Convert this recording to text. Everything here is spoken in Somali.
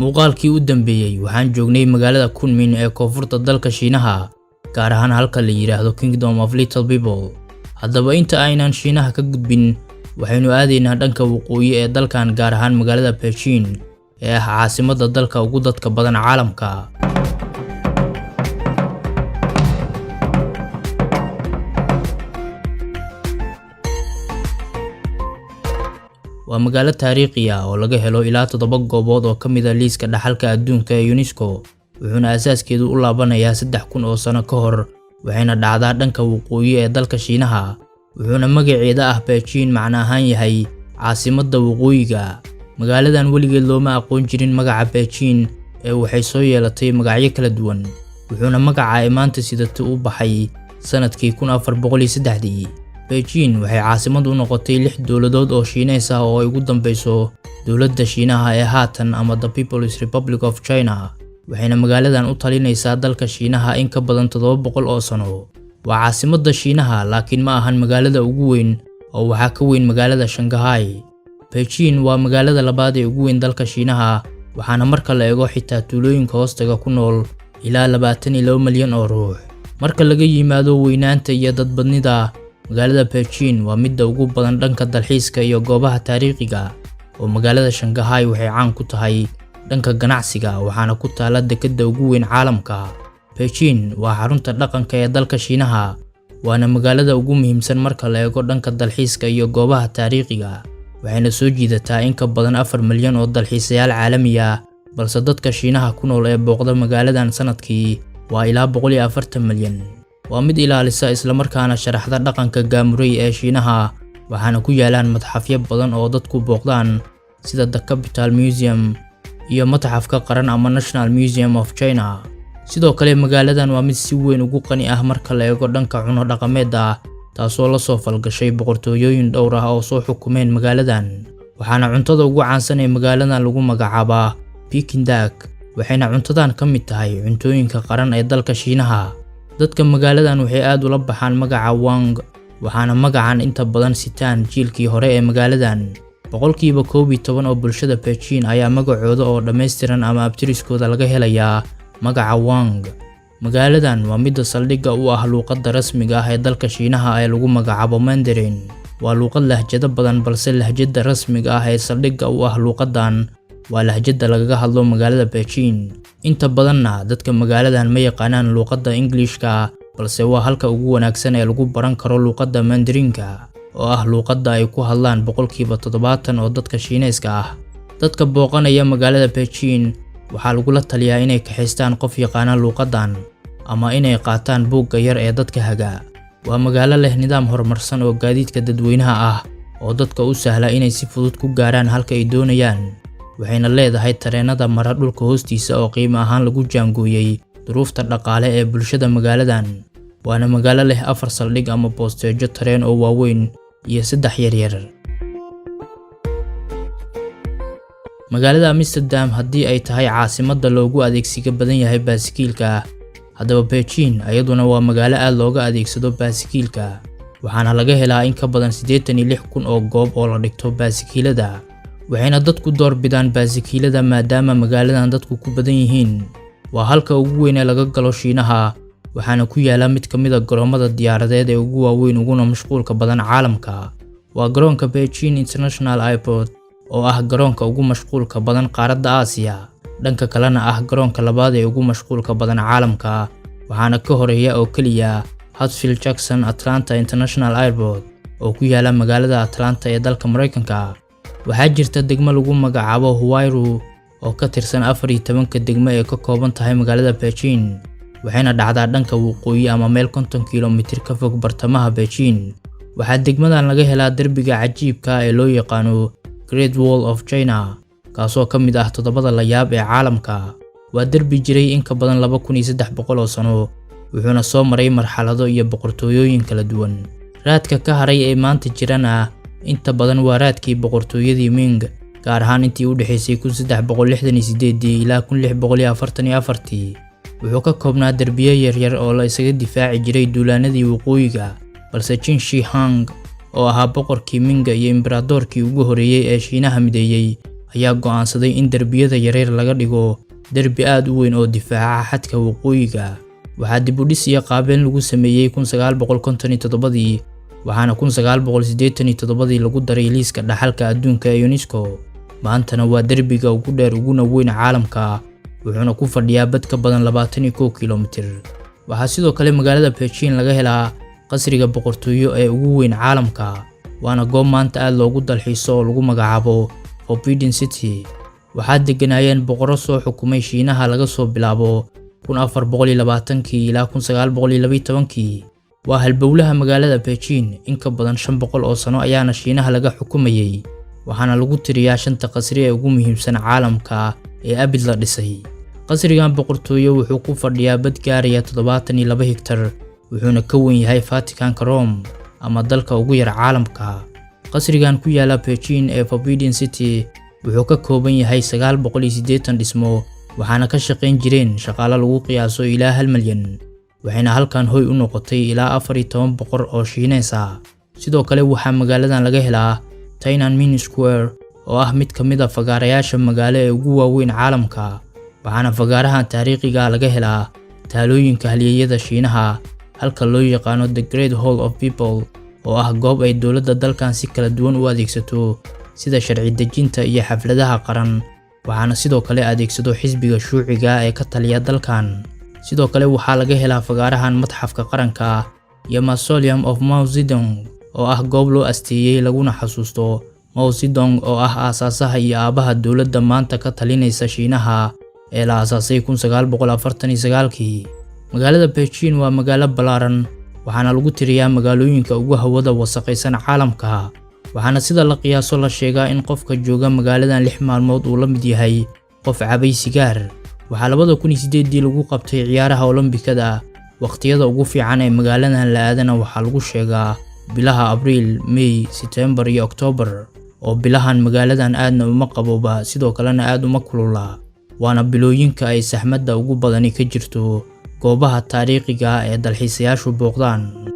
Muuqaalkii u dambeeyey waxaan joognay magaalada Kunming ee koonfurta dalka Shiinaha, gaar ahaan halka la yidhaahdo Kingdom of Little People. Haddaba inta aynan Shiinaha ka gudbin, waxaynu aadaynaa dhanka waqooyi ee dalkan, gaar ahaan magaalada Beijing ee ah caasimadda dalka ugu dadka badan caalamka. Waa magaalo taariikhi ah oo laga helo ilaa 7 goobood oo ka mid ah liiska dhaxalka adduunka ee UNESCO, wuxuuna asaaskeedu u laabanayaa 3000 oo sano ka hor, waxayna dhacdaa dhanka waqooyi ee dalka Shiinaha, wuxuuna magaceeda ah Beijing macno ahaan yahay caasimadda waqooyiga. Magaaladan weligeed looma aqoon jirin magaca Beijing ee waxay soo yeelatay magacyo kala duwan, wuxuuna magaca ay maanta sidata u baxay sanadkii 1403dii. Beijing waxay caasimad u noqotay 6 dowladood oo Shiineys ah oo ay ugu dambeyso dowladda Shiinaha ee haatan ama The People's Republic of China, waxayna magaaladan u talinaysaa dalka Shiinaha in ka badan 700 oo sano. Waa caasimadda Shiinaha, laakiin ma ahan magaalada ugu weyn oo waxaa ka weyn magaalada Shanghai. Beijing waa magaalada labaad ee ugu weyn dalka Shiinaha, waxaana marka la eego xitaa tuulooyinka hoostaga ku nool ilaa 22 malyan oo ruux. Marka laga yimaado weynaanta iyo dadbadnida, magaalada Beijing waa midda ugu badan dhanka dalxiiska iyo goobaha taariikhiga, oo magaalada Shanghai waxay caan ku tahay dhanka ganacsiga, waxaana ku taala dekedda ugu weyn caalamka. Beijing waa xarunta dhaqanka ee dalka Shiinaha, waana magaalada ugu muhiimsan marka la eego dhanka dalxiiska iyo goobaha taariikhiga, waxayna soo jiidataa in ka badan 4 milyan oo dalxiisayaal caalami ah, balse dadka Shiinaha ku nool ee booqda magaaladan sanadkii waa ilaa 140 milyan. Waa mid ilaalisa islamarkaana sharaxda dhaqanka gaamuray ee Shiinaha, waxaana ku yaalaan matxafyo badan oo dadku booqdaan sida The Capital Museum iyo Matxafka Qaran ama National Museum of China. Sidoo kale magaaladan waa mid si weyn ugu qani ah marka la eego dhanka cunno dhaqameedda, taasoo la soo falgashay boqortooyooyin dhowr ah oo soo xukumeen magaaladan, waxaana cuntada ugu caansan ee magaaladan lagu magacaabaa Peking duck, waxayna cuntadan ka mid tahay cuntooyinka qaran ee dalka Shiinaha. Dadka magaaladan waxay aad ula baxaan magaca Wang, waxaana magacan inta badan sitaan jiilkii hore ee magaaladan. 11% oo bulshada Beijing ayaa magacooda oo dhammaystiran ama abtiriskooda laga helayaa magaca Wang. Magaaladan waa midda saldhigga u ah luuqadda rasmiga ah ee dalka Shiinaha ee lagu magacaabo Mandarin. Waa luuqad lahjado badan, balse lahjadda rasmiga ah ee saldhigga u ah luuqaddan waa lahjadda lagaga hadlo magaalada Beijing. Inta badanna dadka magaaladan ma yaqaanaan luuqadda Ingiliishka, balse waa halka ugu wanaagsan ee lagu baran karo luuqadda Mandarinka, oo ah luuqadda ay ku hadlaan 70% oo dadka Shiineyska ah. Dadka booqanaya magaalada Beijing waxaa lagula taliyaa inay kaxaystaan qof yaqaana luuqaddan ama inay qaataan buugga yar ee dadka haga. Waa magaalo leh nidaam horumarsan oo gaadiidka dadweynaha ah oo dadka u sahla inay si fudud ku gaaraan halka ay doonayaan, waxayna leedahay tareenada mara dhulka hoostiisa oo qiimo ahaan lagu jaangooyay duruufta dhaqaale ee bulshada magaaladan. Waana magaalo leh 4 saldhig ama boosteejo tareen oo waaweyn iyo 3 yaryar. Magaalada Amsterdam haddii ay tahay caasimadda loogu adeegsiga badan yahay baasikiilka, haddaba Beijing ayaduna waa magaalo aad looga adeegsado baasikiilka, waxaana laga helaa in ka badan 86,000 oo goob oo la dhigto baasikiilada, waxayna dadku door bidaan baasikiilada maadaama magaaladan dadku ku badan yihiin. Waa halka ugu weyn ee laga galo Shiinaha, waxaana ku yaala mid ka mid ah garoomada diyaaradeed ee ugu waaweyn uguna mashquulka badan caalamka. Waa garoonka Beijing International Airport oo ah garoonka ugu mashquulka badan qaaradda Aasiya, dhanka kalena ah garoonka labaad ee ugu mashquulka badan caalamka, waxaana ka horeeya oo keliya Hartsfield Jackson Atlanta International Airport oo ku yaala magaalada Atlanta ee dalka Mareykanka. Waxaa jirta degmo lagu magacaabo Huairou oo ka tirsan 14ka degmo ee ka kooban tahay magaalada Beijing, waxayna dhacdaa dhanka waqooyi ama meel 50 kiiloomitir ka fog bartamaha Beijing. Waxaa degmadan laga helaa derbiga cajiibka ah ee loo yaqaano Great Wall of China, kaasoo ka mid ah 7da layaab ee caalamka. Waa derbi jiray in ka badan 2300 oo sano, wuxuuna soo maray marxalado iyo boqortooyooyin kala duwan. Raadka ka haray ee maanta jirana inta badan waa raadkii boqortooyadii Ming, gaar ahaan intii u dhaxaysay 1368 ilaa 1644. Wuxuu ka koobnaa derbiyo yaryar oo la isaga difaaci jiray duulaanadii waqooyiga, balse Qin Shi Huang oo ahaa boqorkii Ming iyo imberadoorkii ugu horeeyay ee Shiinaha mideeyay ayaa go'aansaday in derbiyada yaryar laga dhigo derbi aad u weyn oo difaaca xadka waqooyiga. Waxaa dib u dhis iyo qaabeyn lagu sameeyey 1957dii, waxaana 1987dii lagu daray liiska dhaxalka adduunka ee UNESCO. Maantana waa derbiga ugu dheer uguna weyn caalamka, wuxuuna ku fadhiyaa bad ka badan 21 kilomitir. Waxaa sidoo kale magaalada Beijing laga helaa qasriga boqortooyo ee ugu weyn caalamka, waana goob maanta aad loogu dalxiiso oo lagu magacaabo Forbidden City. Waxaa degganaayeen boqorro soo xukumay Shiinaha laga soo bilaabo 1420kii ilaa 1912kii. Waa halbowlaha magaalada Beijing. In ka badan 500 oo sano ayaana Shiinaha laga xukumayay, waxaana lagu tiriyaa shanta qasri ee ugu muhiimsan caalamka ee abid la dhisay. Qasrigan boqortooyo wuxuu ku fadhiyaa bad gaaraya 72 hektar, wuxuuna ka weyn yahay Vaticanka Rome ama dalka ugu yar caalamka. Qasrigan ku yaala Beijing ee Forbidden City wuxuu ka kooban yahay 980 dhismo, waxaana ka shaqayn jireen shaqaale lagu qiyaaso ilaa 1 malyan, waxayna halkan hoy u noqotay ilaa 14 boqor oo Shiinees ah. Sidoo kale waxaa magaaladan laga helaa Tiananmen Square, oo ah mid ka mid ah fagaarayaasha magaalo ee ugu waaweyn caalamka, waxaana fagaarahan taariikhiga laga helaa taalooyinka halyeeyada Shiinaha, halka loo yaqaano The Great Hall of People, oo ah goob ay dowladda dalkan si kala duwan u adeegsato, sida sharci dejinta iyo xafladaha qaran, waxaana sidoo kale adeegsado xisbiga shuuciga ee ka taliya dalkan. Sidoo kale waxaa laga helaa fagaarahan Matxafka Qaranka iyo Mausoleum of Mao Zedong, oo ah goob loo asteeyey laguna xasuusto Mao Zedong, oo ah aasaasaha iyo aabaha dowladda maanta ka talinaysa Shiinaha ee la aasaasay 1949kii. Magaalada Beijing waa magaalo ballaaran, waxaana lagu tiriyaa magaalooyinka ugu hawada wasakhaysan caalamka, waxaana sida la qiyaaso la sheegaa in qofka jooga magaaladan 6 maalmood uu la mid yahay qof cabay sigaar. Waxaa 2008dii lagu qabtay ciyaaraha Olombikada. Waqtiyada ugu fiican ee magaaladan la aadana waxaa lagu sheegaa bilaha Abriil, May, Sebtembar iyo Oktoobar, oo bilahan magaaladan aadna uma qabooba, sidoo kalena aad uma kulula, waana bilooyinka ay saxmadda ugu badani ka jirto goobaha taariikhiga ee dalxiisayaashu booqdaan.